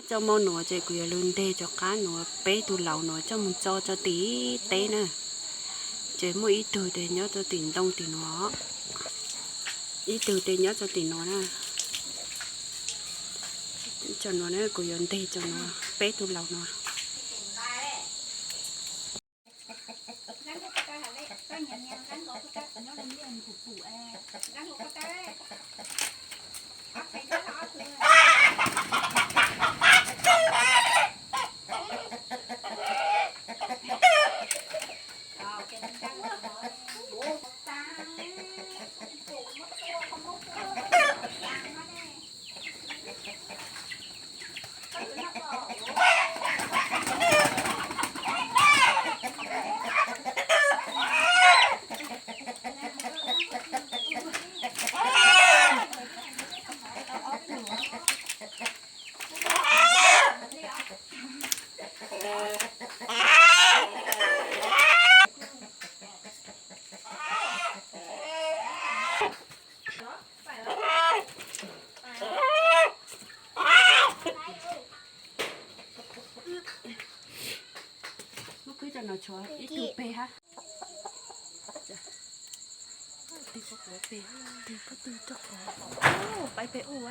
Coj mov nuav ces kuv yuav lug nteg cov qaab nuav peb tug laus nuav coj moog tso rua tim teb na. Ces muaj ib tug ces nyob rua tim ntoo tim nuav, ib tug ces nyob rua tim nuav na. Cov nuav na kuv yuav nteg cov nuav peb tug laus nuav. Muab kwb cov no tshuav ib tug peg hab. Tig pob tw rau qhov, pais peg ub.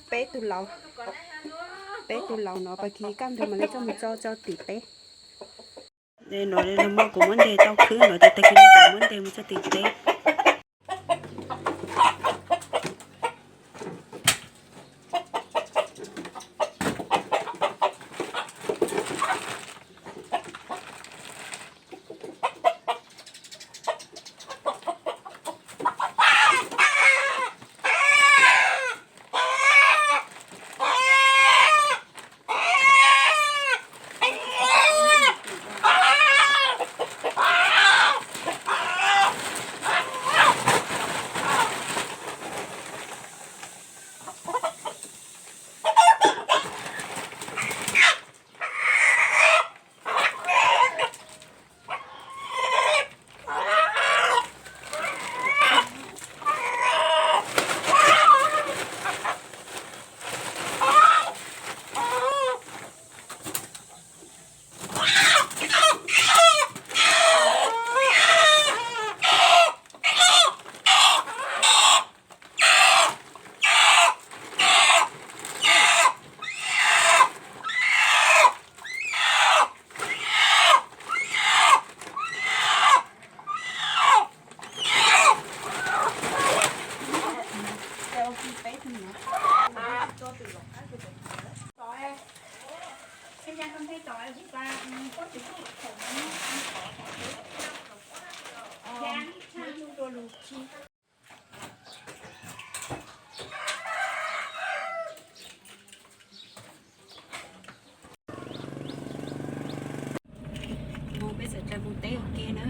Peb tug laus, peb tug laus no pas kis kaj ntug mas lawv coj mus tso rau tim teb. Nuav lug muab kuv muab nteg tau khwb nuav ces tag kis no kuv muab nteg mus tso tim teb. Mus peb txawm tau mus teb ua ke na.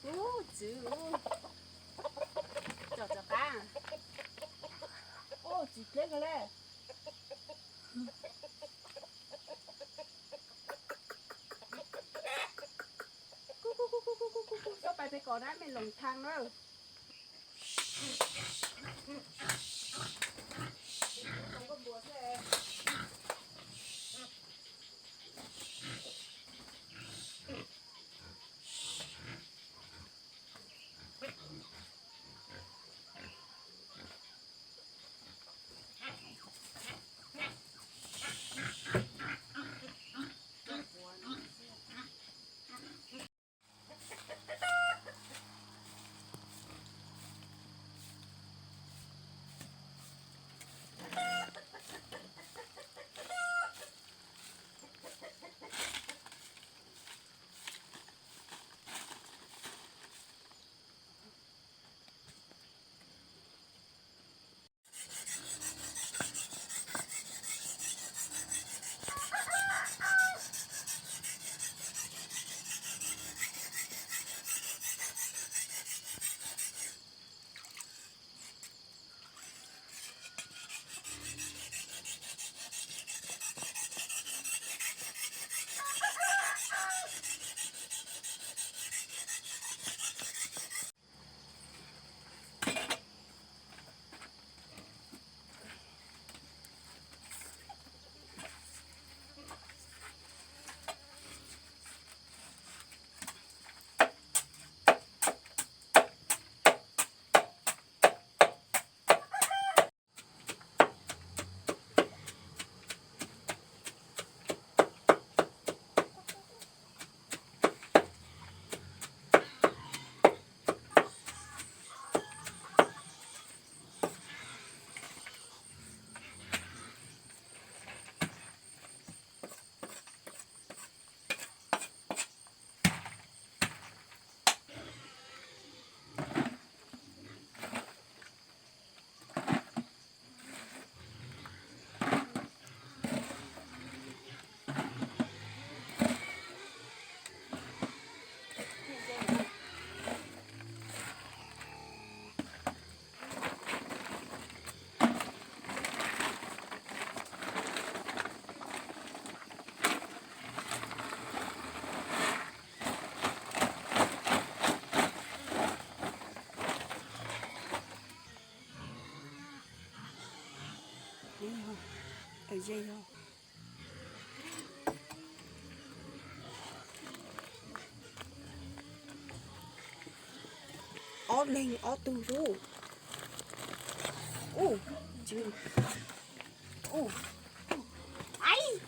Ub, txwv, txom txom qab. Ub, txwv pleb kawg le. Koj pais pem kom dab me loos thaj na. Ze yog ob leeg ob tug xwb. Ub, ub, ub, ub. Ai.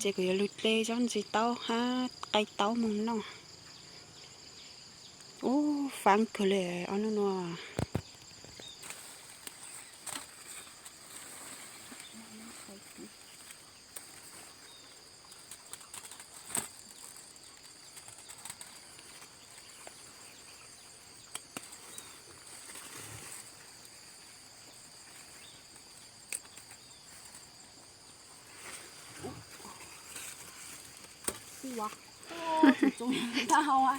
Ces kuv yuav lug dle zaub ntsis taub hab qaib taub moog noj. Ub, faab kawg le ob nub nuav. Ua, tsis tsoom tau a,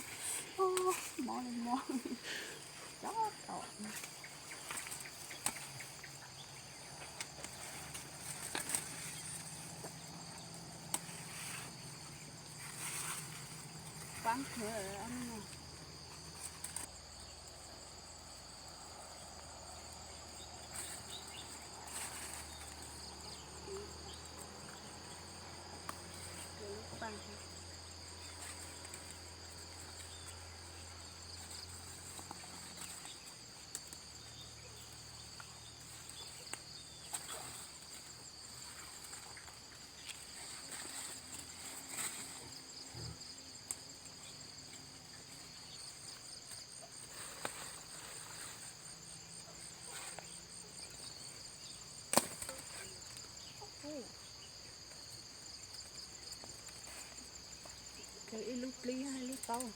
mob li mob. Tsob tom. Faab kawg. Kawg ib lub dlib hab ib lub taub.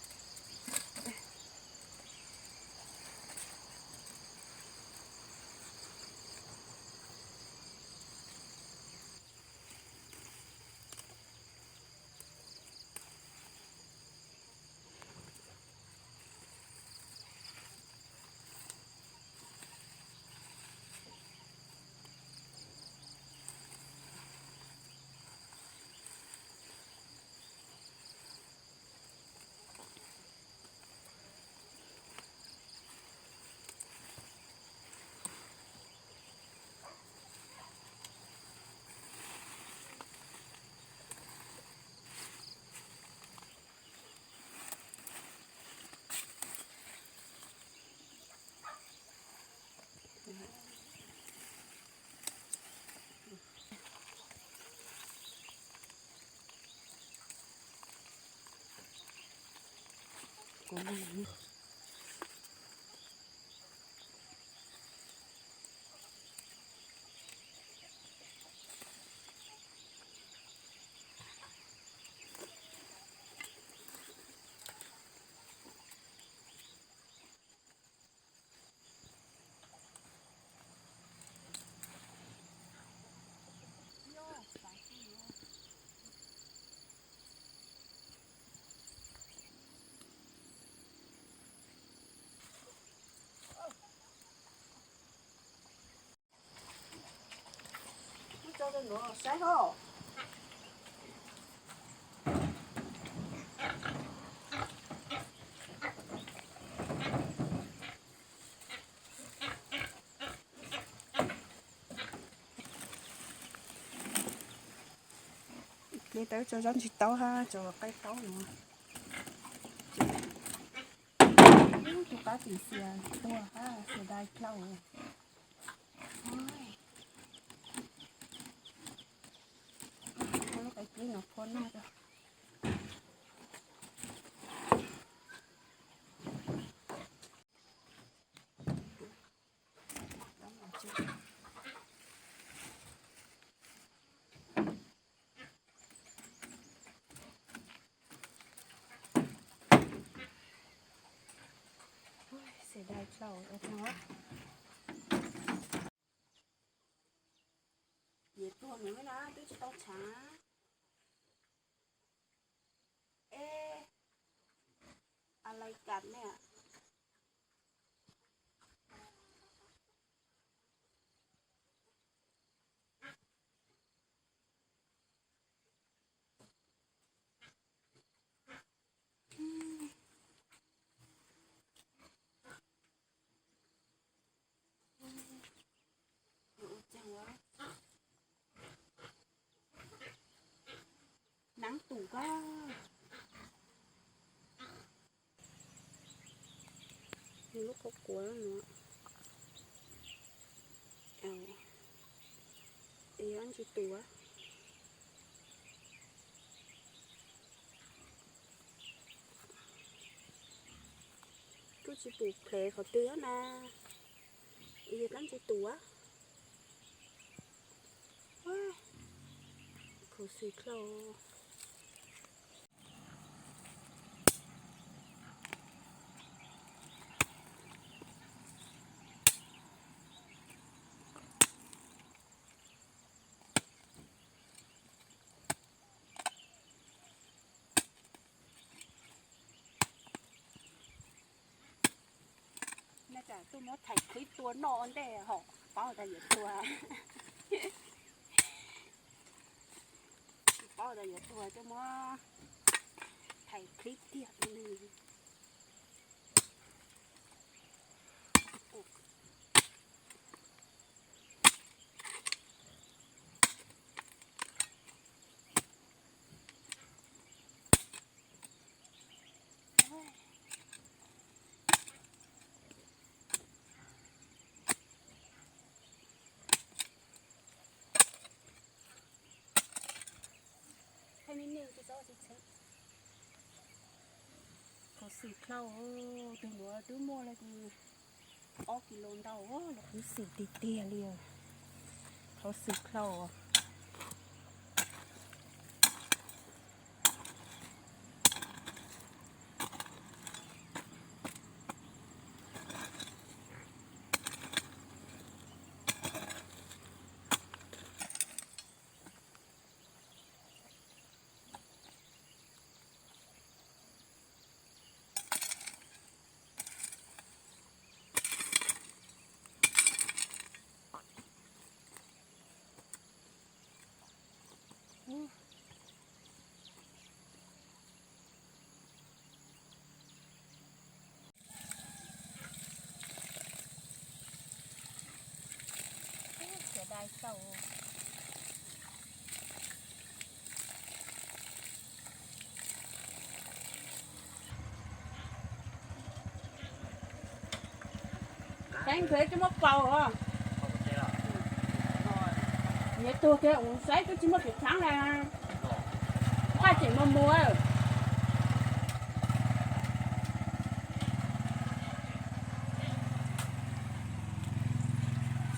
Dle tau ib co zaub ntsis taub hab co qaib taub no. Ub, tus qab tim xias tuag hab xias dai dlhau. Muab lub qe dlib no phua noj rau. Xias dai dlhau ua no. Niam tuag nws na twb tsis tau tshaav. Eb, a lai kam ne. Naav tum koj. Nws lub qhuav quav no. Ib ntsis tus. Tsis pum plev qhov twg na, yog dlaab tsi tus. Khuv xim dlhau. Nyob tsam tuaj muab thaij clip tua noj ua ntej hom, paub tas yuav tuag. Paub tas yuav tuag coj muab thaij clip tiag li. Khuv xim dlhau, tus nuav twb muaj li ob kis lus ntau, los khuv xim tiag tiag li. Khuv xim dlhau. Thaib nkawd tsis muab paus os. Nyias tuag kiag ua saib twb tsis muaj kev tshaab le. Qaj tseem mus mus.